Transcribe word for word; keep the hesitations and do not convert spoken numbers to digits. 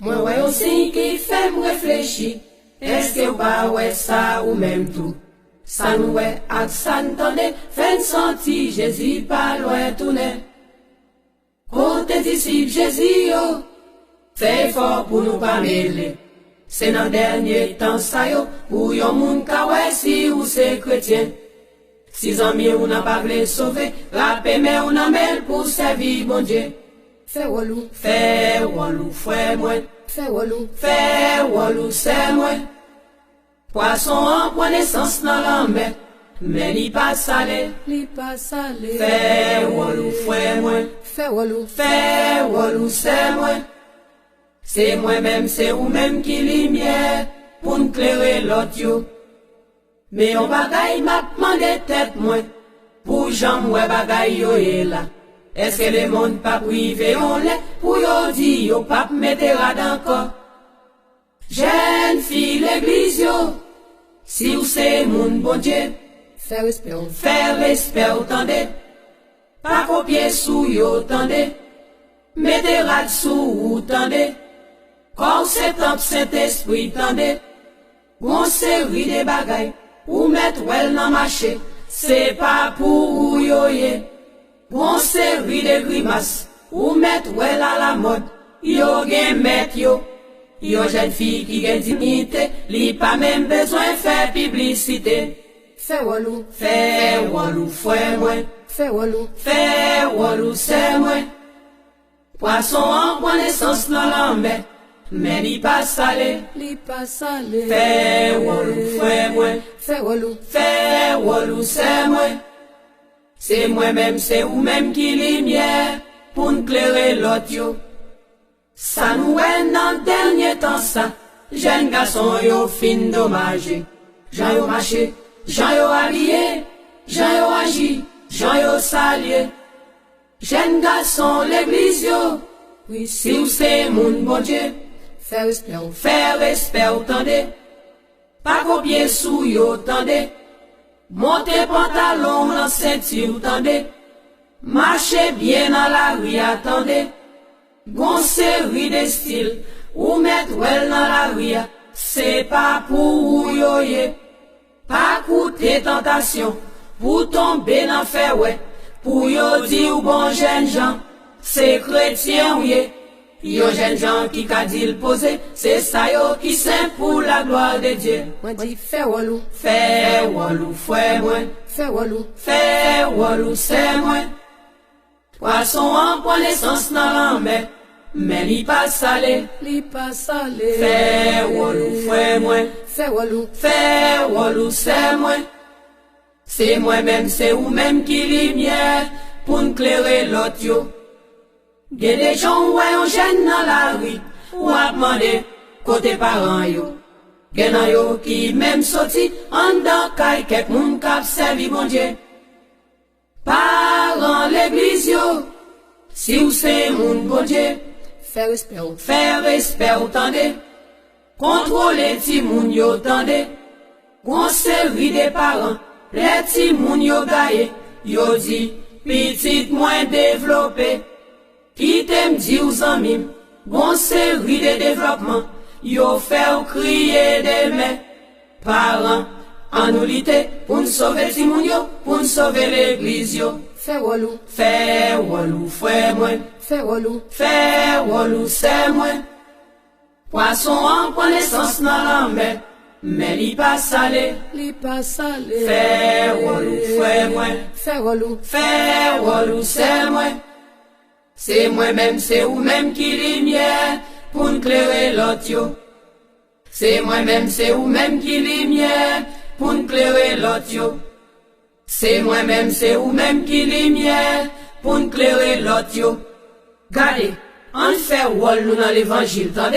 Mwen wè yon siy ki fè m reflechi. Èske w pa wè sa ou menm tou? Sa n wè ak sa n tande fè n santi Jezi pa lwen tounen. Kote disip Jezi yo? Fè efò pou nou pa mele. Se nan dènye tan sa yo pou yon moun ka wè si ou se kretyen. Si zanmi w nan pa vle sove, rape men w nan men l pou sèvi Bondye. Fè wòl ou, fè wòl ou, frè mwen. Fè wòl ou, fè wòl ou, sè mwen. Pwason an pran nesans nan lanmè, men li pa sale. Li pa sale. Fè wòl ou, frè mwen. Fè wòl ou, fè wòl ou, sè mwen. Se mwen menm, se ou menm ki limyè pou n klere lòt yo. Men yon bagay m ap mande tèt mwen, pou jan m wè bagay yo ye la, èske lemonn p ap rive yon lè pou yo di yo p ap mete rad ankò? Jèn fi legliz yo, si w se moun Bondye, fè respè w, fè respè w, tande. Pa kopye sou yo, tande. Mete rad sou ou, tande. Kò w se tanp Sentespri, tande. Gon seri de bagay ou mèt wè l nan mache, se pa pou ou yo ye. Gon seri de grimas ou mèt wè l alamòd, yo gen mèt yo. Yon jèn fi ki gen diyite, li pa menm bezwen fè piblisite. Fè wòl ou, fè wòl ou, frè mwen. Fè wòl ou, fè wòl ou, sè mwen. Pwason an pran nesans nan lanmè, men li pa sale. Li pa sale. Fè wòl ou, frè mwen. Fè wòl ou, fè wòl ou, sè mwen. Se mwen menm, se ou menm ki limyè pou n klere lòt yo. Sa n wè nan dènye tan sa, jèn gason yo fin domaje. Jan yo mache, jan yo abiye, jan yo aji, jan yo salye. Jèn gason legliz yo, wi, si w se moun Bondye, fè respè w, fè respè w, tande. Pa kopye sou yo, tande. Monte pantalon w nan senti w, tande. Mache byen nan lari a, tande. Gon seri de stil ou mèt wè l nan lari a, se pa pou ou yo ye. Pa koute tantasyon pou tonbe nan fè wè, pou yo di w bon jèn jan, se kretyen w ye. Yon jèn jan ki ka di l poze, se sa yo ki sen pou laglwa de Dye. Mwen di fè wòl ou, fè wòl ou, frè mwen. Fè wòl ou, fè wòl ou, sè mwen. Pwason an pran nesans nan lanmè, men li pa sale. Li pa sale. Fè wòl ou, frè mwen. Fè wòl ou, fè wòl ou, sè mwen. Se mwen menm, se ou menm ki limyè pou n klere lòt yo. Gen de jan w wè yon jèn nan lari, w ap mande kote paran yo. Gen nan yo ki menm soti anndan kay kèk moun k ap sèvi Bondye. Paran legliz yo, si w se moun Bondye, fè respè w, fè respè w, tande. Kontwole timoun yo, tande. Gon seri de paran, lè timoun yo gaye, yo di, pitit mwen devlope. Kite m di w, zanmi m, gon seri de devlòpman, yo fè w kriye demen. Paran, ann nou lite pou n sove timoun yo, pou n sove legliz yo. Fè wòl ou, fè wòl ou, frè mwen. Fè wòl ou, fè wòl ou, sè mwen. Pwason an pran nesans nan lanmè, men li pa sale. Li pa sale. Fè wòl ou, frè mwen. Fè wòl ou, fè wòl ou, sè mwen. Se mwen menm, se ou menm ki limyè pou n klere lòt yo. Se mwen menm, se ou menm ki limyè pou n klere lòt yo. Se mwen menm, se ou menm ki limyè pou n klere lòt yo. Gade, ann fè wòl nou nan levanjil, tande.